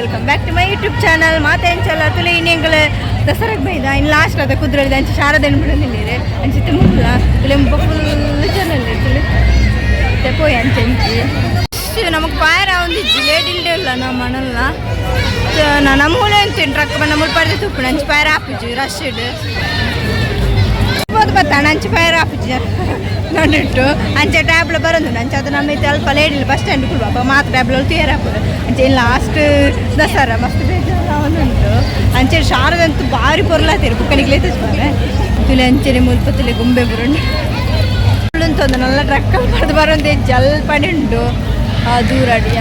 Welcome back to my YouTube channel. ಮಾತೆ ಎಂಚಲ್ಲ ತುಲೆ ಇನ್ನೆಂಗಲ ದಸರಾಗ್ ಬೈದ ಇನ್ನು ಲಾಸ್ಟ್ ಅದ ಕುದ್ರಲ್ಲಿ ಅಂಚೆ ಶಾರದೆ ಬಿಡೋದಿಲ್ಲ ಅಂಚೆ ಮುಲ್ಲ ತುಲೆ ಫುಲ್ ಜನ ತುಲೆ ಪೋಯ್ ಅಂಚೆ ಅಂಚಿ ನಮಗೆ ಪಾಯರ ಒಂದು ಜಿಲೇಡಿ ಇಲ್ಲ ನಮ್ಮ ಮನಲ್ಲ ನಮ್ಮ ಮೂಲೆ ಅಂತೀನಿ ಟ್ರಕ್ ಬಂದ ಮುಲ್ಪ ಪರ್ದೆ ತುಪ್ಪು ಅಂಚೆ ಪಾಯರ ಆಪುಜಿ ರಶ್ ಇಡು ಬತ್ತಾಣ ಅಂಚೆ ಪಾಯರ ಆಪುಜಿ ನೋಡಿಟ್ಟು ಅಂಚೆ ಟ್ಯಾಬ್ಲ ಬರೋದು ಅಂಚೆ ಅದು ನಮ್ಮ ಅಲ್ಪ ಲೇಡಿಲ್ಲ ಬಸ್ ಸ್ಟ್ಯಾಂಡ್ ಕೊಡುವ ಮಾತ್ರ ಟ್ಯಾಬ್ಲ ತೇರ್ ಹಾಕೋದು. ಅಂಚೆ ಲಾಸ್ಟ್ ದಸರಾ ಮಸ್ತ್ ಬೇಜಾರು ಅಂಚೆ ಶಾರದಂತೂ ಭಾರಿ ಪೊರ್ಲಾತೀರಿ ಬುಕ್ಕನಿಗೆ ತೋಚ್ಕೊಂಡೆ ತುಲೆ ಅಂಚೆನೆ ಮುಲ್ಪ ತುಲೆ ಗೊಂಬೆ ಬರುಂಡು ಅಂತಂದು ನಲ್ಲ ಟ್ರಕ್ಕಲ್ಲಿ ಬರೆದು ಬರೋಂದೆ ಜಲ್ಪನೆ ಉಂಟು ಆ ದೂರ ಅಡಿ.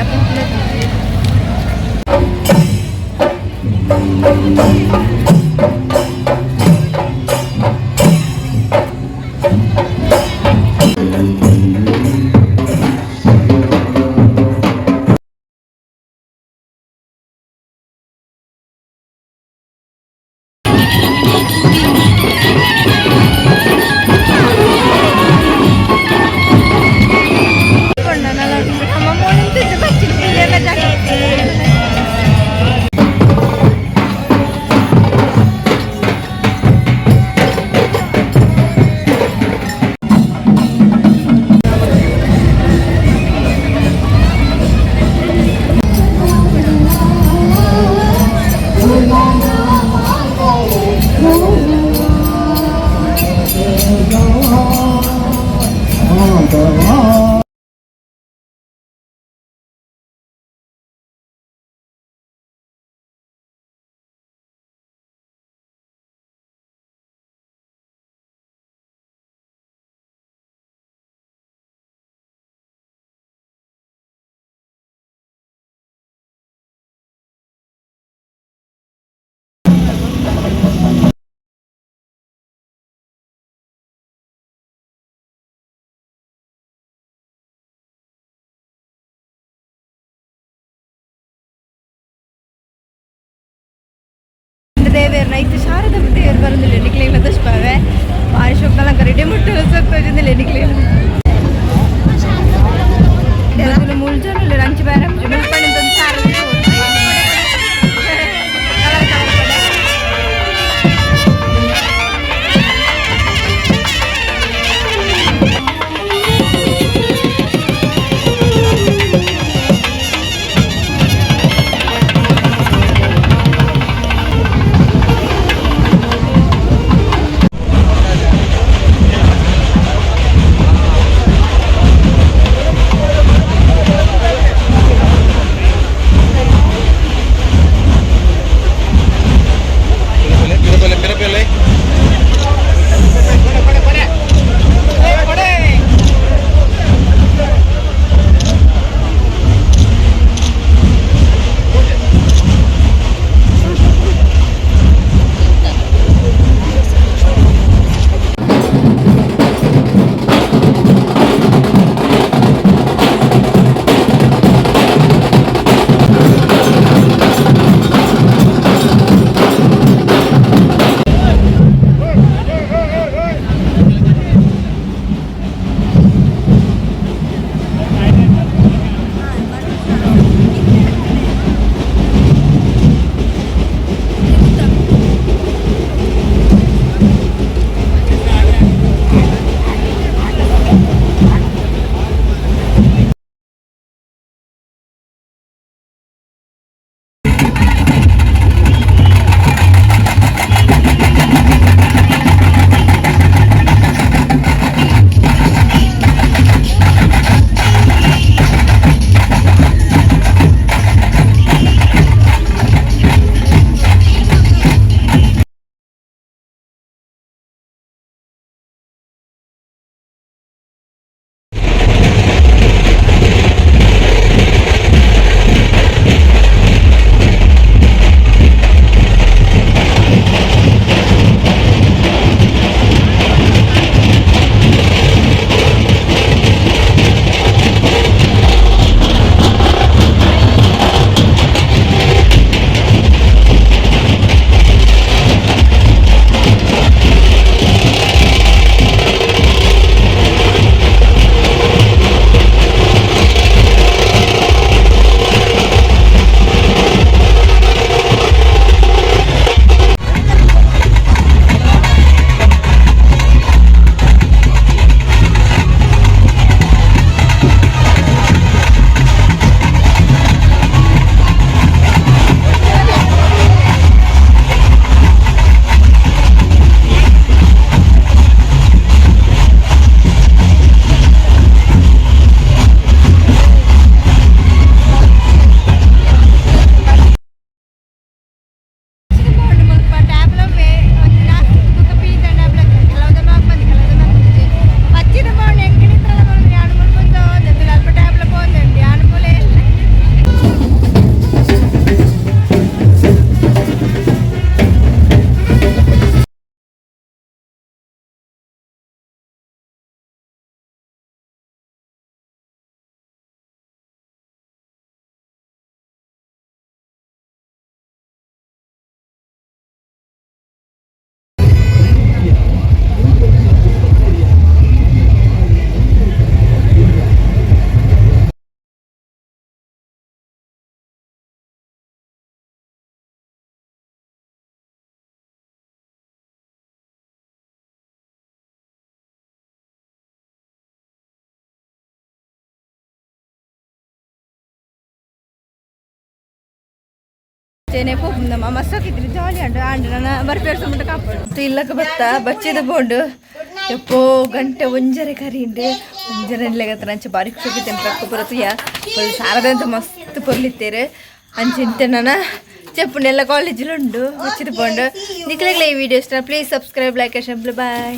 ದೇವೇರ್ ನೈತ್ ಶಾರದ ದೇವರು ಬರೋದಿಲ್ಲ ನಿಕ್ಲಿಲ್ಲ ದುಷ್ಪಾವೆ ಭಾರಿ ಶೋಕಲಂಕ ರೆಡಿ ಮುಟ್ಟು ಸತ್ತೋಜಿಂದಿಲ್ಲ ನಿಕ್ಲಿಲ್ಲ ಮುಳ್ಜನ ರಂಚಿ ಬೇರೆ ಮುಳ್ಪಣ್ಣಿಂದ ಶಾರದ. ಕಲರ್ ಕಲರ್ ಕಡೆ. ಅಂಚೆನೆ ಪೋಪುಂಡು ನಮ್ಮ ಮಸ್ತ್ ಹೋಗಿದ್ರಿ ಜಾಲಿ ಅಂಡು ಆಂಡ್ ನನ್ನ ಬರ್ಪೇರ್ ಸುಮ್ಮನೆ ಕಾಪಡು ಇಲ್ಲಕ ಬತ್ತ ಬಚ್ಚಿದ ಪೋಂಡು. ಎಪ್ಪೋ ಗಂಟೆ ಒಂಜರೆ ಕರಿಂಡು ಒಂಜರೆ ಲೆಗತ್ತ ಅಂಚೆ ಬಾರಿ ಖುಷಿ ಟ್ರಕ್ ಪೂರ ತುಯ್ಯ ಸಾರದಂತ ಮಸ್ತ್ ಪೊರ್ಲಿತ್ತೇರು. ಅಂಚೆ ಇಂತೆ ನನ್ನ ಚೆಪ್ಪುಂಡು ಎಲ್ಲ ಕಾಲೇಜಲ್ಲಿ ಉಂಡು ಬಚ್ಚಿದ ಪೋಂಡು. ನಿಕ್ಲೆಗ್ಲ ಈ ವಿಡಿಯೋ ಇಷ್ಟ please subscribe, like, share. Bye.